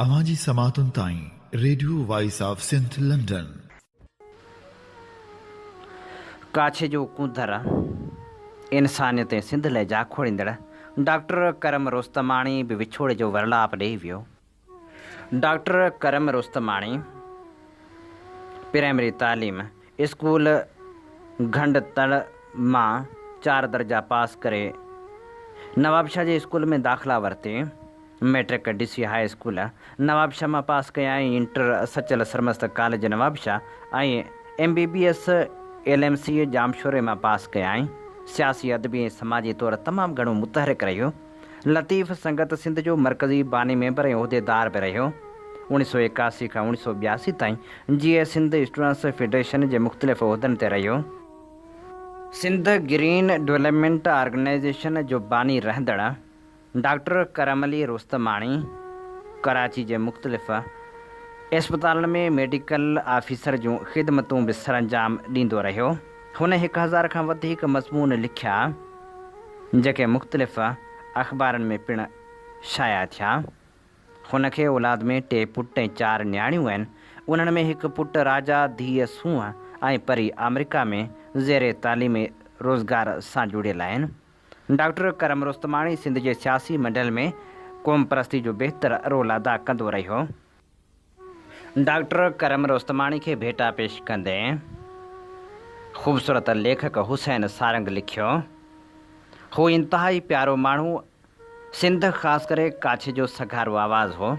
اوهان جي سماعتن تائين radio voice of Sindh London. Kachhi جو ڪونڌر، انسانيت ۽ سنڌ لئه جاکوڙيندڙ ڊاڪٽر ڪرم رستماڻي به وڇوڙي جو ورلاپ ڏئي ويو. ڊاڪٽر ڪرم رستماڻي پرائمري تعليم اسڪول گهنڊ تڙ مان چار درجا پاس ڪري نوابشاهه جي اسڪول ۾ داخلا ورتي. Matric D C high school Nawabshah مان پاس ڪيائين. Inter Sachal Sarmast college Nawabshah ۽ M B B S L M C ڄامشوري مان پاس ڪيائين. سياسي، ادبي ۽ سماجي طور تمام گهڻو متحرڪ رهيو. لطيف سنگت سنڌ جو مرڪزي باني ميمبر ۽ عهديدار به رهيو. اوڻيھ سؤ ايڪاسي کان اوڻيھ سؤ ٻياسي تائين جيئي سنڌ اسٽوڊنٽس فيڊريشن جي مختلف عهدن تي رهيو. سنڌ گرين ڊولپمينٽ آرگنائيزيشن جو باني رهندڙ ڊاڪٽر ڪرم علي رستماڻي ڪراچي جي مختلف اسپتالن ۾ ميڊيڪل آفيسر جون خدمتون به سرانجام ڏيندو رهيو. هن هڪ هزار کان وڌيڪ مضمون لکيا. جيڪي مختلف اخبارن ۾ پڻ شايع ٿيا. هن کي اولاد ۾ ٽي پٽ ۽ چار نياڻيون آهن. انهن ۾ هڪ پٽ راجا، ڌيء سونهن ۽ پري آمريڪا ۾ زير تعليم ۽ روزگار سان جڙيل آهن. ڊاڪٽر ڪرم رستماڻي سنڌ جي سياسي منڊل ۾ قومپرستي جو بهتر رول ادا ڪندو رهيو. ڊاڪٽر ڪرم رستماڻي کي ڀيٽا پيش ڪندي خوبصورت ليکڪ حسين سارنگ لکيو، هو انتهائي پيارو ماڻهو، سنڌ خاص ڪري ڪاڇي جو سگهارو آواز هو.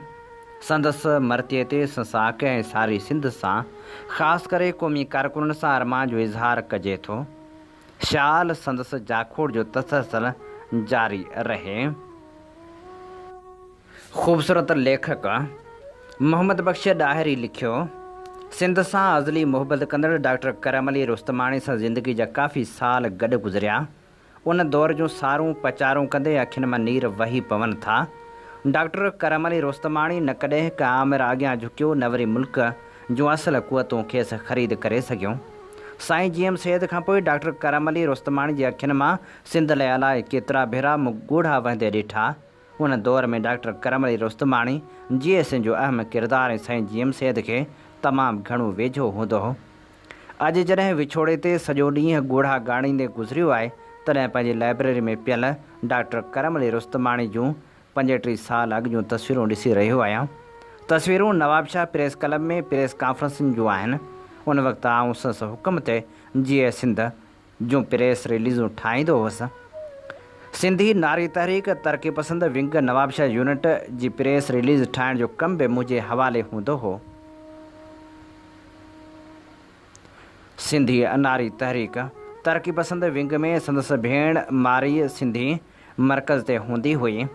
سندس مرتيي تي سنساڪ ۽ ساري سنڌ سان خاص ڪري قومي ڪارڪنن سان ارمان جو اظهار ڪجي ٿو. شال سندس جاکوڙ جو تسلسل جاري رهي. خوبصورت ليکڪ محمد بخش ڏاهري لکيو، سنڌ سان ازلي محبت ڪندڙ ڊاڪٽر ڪرم علي رستماڻي سان زندگي جا ڪافي سال گڏ گذريا. ان دور جون سارون پچارون ڪندي اکين مان نير وهي پون ٿا. ڊاڪٽر ڪرم علي رستماڻي نه ڪڏهن ڪنهن آمر اڳيان جهڪيو نه وري ملڪ جون اصل قوتون کيس خريد ڪري سگهيون. سائين جي ايم سيد کان پوء ڊاڪٽر ڪرم علي رستماڻي جي اکين مان سنڌ لئه الائي ڪيترا ڀيرا مون ڳوڙها وهندي ڏٺا. ان دور ۾ ڊاڪٽر ڪرم علي رستماڻي جي ايس جو اهم ڪردار ۽ سائين جي ايم سيد کي تمام گهڻو ويجهو هوندو هو. اڄ جڏهن وڇوڙي تي سڄو ڏينهن ڳوڙها ڳاڙيندي گذريو آهي، تڏهن پنهنجي لائبريري ۾ پيل ڊاڪٽر ڪرم علي رستماڻي جون 35 سال اڳ جون تصويرون ڏسي رهيو آهيان. تصويرون نوابشاهه پريس ڪلب ۾ پريس ڪانفرنسن جون آهن. ان وقت آئون سندس حڪم تي جيئي سنڌ جون پريس رليزون ٺاهيندو هوس. سنڌي ناري تحريڪ ترقي پسند ونگ نوابشاهه يونٽ جي پريس رليز ٺاهڻ جو ڪم به منهنجي حوالي هوندو هو. سنڌي ناري تحريڪ ترقي پسند ونگ ۾ سندس ڀيڻ مارئي سنڌي مرڪز تي هوندي هئي.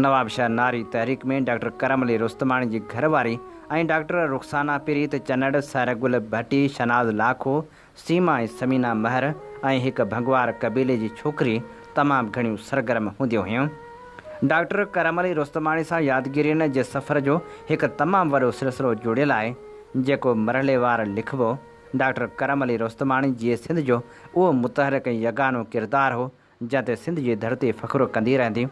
نوابشاهه ناري تحريڪ ۾ ڊاڪٽر ڪرم علي رستماڻي جي گهر واري ۽ ڊاڪٽر رخسانه پريت چنڙ، سائره گل ڀٽي، شهناز لاکو، سيما ۽ ثمينه مهر ۽ هڪ ڀنگوار قبيلي جي ڇوڪري تمام گهڻيون سرگرم هونديون هيون. ڊاڪٽر ڪرم علي رستماڻي سان يادگيرين جي سفر جو هڪ تمام وڏو سلسلو جوڙيل آهي، جيڪو مرحليوار لکبو. ڊاڪٽر ڪرم علي رستماڻي جيئي سنڌ جو اهو متحرڪ ۽ يگانو ڪردار هو، جنهن تي سنڌ جي ڌرتي فخر ڪندي رهندي.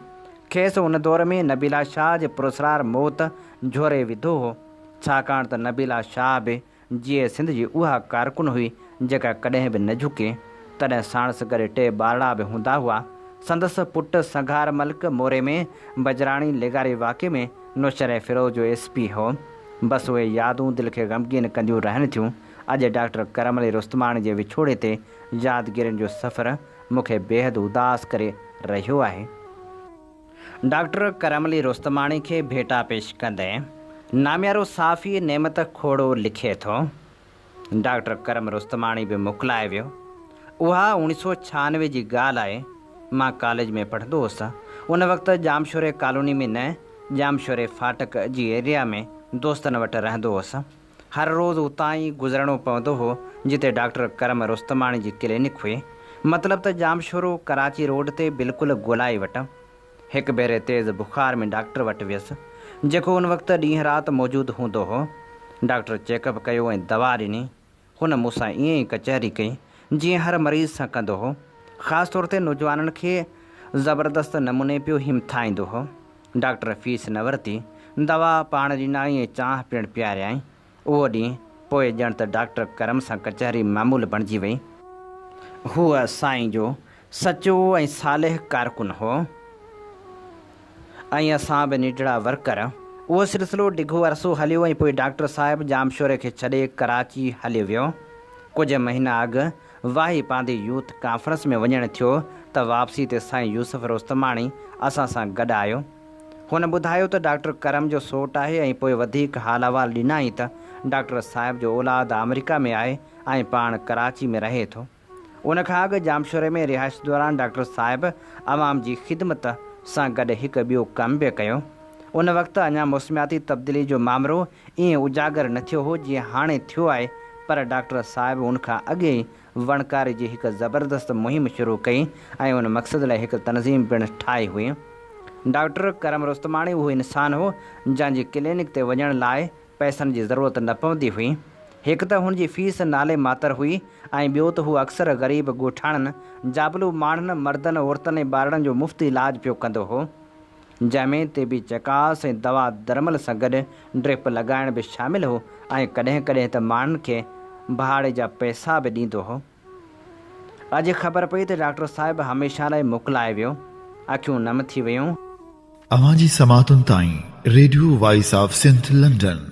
کيس ان دور ۾ نبيلا شاهه جي پراسرار موت جهوري وڌو هو، ڇاڪاڻ ته نبيلا شاهه به جيئي سنڌ جي اها ڪارڪن هئي جيڪا ڪڏهن به نه جهڪي. تڏهن ساڻس گڏ ٽي ٻارڙا به هوندا هئا. سندس پٽ سنگهار ملڪ موري ۾ بجراڻي لغاري واقعي ۾ نوشهريفيروز جو ايس پي هو. بس اهي يادون دل کي غمگين ڪنديون رهن ٿيون. اڄ ڊاڪٽر ڪرم علي رستماڻي جي وڇوڙي تي يادگيرين جو سفر مون کي بيحد اداس ڪري رهيو آهي. ڊاڪٽر ڪرم علي رستماڻي کي ڀيٽا پيش ڪندي ناميارو صحافي نعمت کوڙو لکي ٿو، ڊاڪٽر ڪرم رستماڻي به موڪلائي ويو. اها اوڻيھ سو ڇهانوي جي ڳالهه آهي، مان ڪاليج ۾ پڙهندو هوس. ان وقت ڄامشوري ڪالوني ۾ نه، ڄامشوري ڦاٽڪ جي ايريا ۾ دوستن وٽ رهندو هوس. هر روز اتان ئي گذرڻو پوندو هو، جتي ڊاڪٽر ڪرم رستماڻي جي ڪلينڪ هئي. مطلب ته ڄامشورو ڪراچي روڊ تي بلڪل گولائي وٽ. هڪ ڀيري تيز بخار ۾ ڊاڪٽر وٽ ويس، جيڪو ان وقت ڏينهن رات موجود هوندو هو. ڊاڪٽر چيڪ اپ ڪيو ۽ دوا ڏني. هن مون سان ائين ئي ڪچهري ڪئي، جيئن هر مريض سان ڪندو هو. خاص طور تي نوجوانن کي زبردست نموني پيو همٿائيندو هو. ڊاڪٽر فيس نه ورتي. دوا پاڻ ڏنائين ۽ چانهه پڻ پياريائين. اهو ڏينهن پوء ڄڻ ته ڊاڪٽر ڪرم سان ڪچهري معمول بڻجي وئي. هو سائين جو سچو ۽ صالح ڪارڪن هو ۽ اسان به ننڍڙا ورڪر. اهو سلسلو ڊگهو عرصو هليو ۽ پوء ڊاڪٽر صاحب ڄامشوري کي ڇڏي ڪراچي هليو ويو. ڪجهه مهينا اڳ واهي پانڌي يوٿ ڪانفرنس ۾ وڃڻ ٿيو ته واپسي تي سائين يوسف رستماڻي اسان سان گڏ آيو. هن ٻڌايو ته ڊاڪٽر ڪرم جو سوٽ آهي ۽ پوء وڌيڪ حال احوال ڏنائين ته ڊاڪٽر صاحب جو اولاد آمريڪا ۾ آهي ۽ پاڻ ڪراچي ۾ رهي ٿو. ان کان اڳ ڄامشوري ۾ رهائش دوران ڊاڪٽر صاحب عوام جي خدمت سان گڏ هڪ ٻيو ڪم به ڪيو. ان وقت اڃا موسمياتي تبديلي جو مامرو ائين اجاگر نه ٿيو هو جيئن هاڻي ٿيو آهي پر ڊاڪٽر صاحب ان کان اڳي ئي وڻڪاري جي هڪ زبردست مهم شروع ڪئي ۽ ان مقصد لاء هڪ تنظيم پڻ ٺاهي هئي. ڊاڪٽر ڪرم رستماڻي اهو انسان هو جنهن جي ڪلينڪ تي وڃڻ لاء پئسن جي ضرورت نه پوندي هئي. هڪ ته هن جي فيس نالي ماتر هئي ۽ ٻيو ته هو اڪثر غريب ڳوٺاڻن، جابلو ماڻهن، مردن، عورتن ۽ ٻارڙن جو مفت علاج پيو ڪندو هو. جنهن ۾ طبي چڪاس ۽ دوا درمل سان گڏ ڊرپ لڳائڻ به شامل هو ۽ ڪڏهن ڪڏهن ته ماڻهن کي ڀاڙي جا پئسا به ڏيندو هو. اڄ خبر پئي ته ڊاڪٽر صاحب هميشه لاء موڪلائي ويو. اکيون نم ٿي ويون. اوهان جي سماعتن تائين radio voice of Sindh London.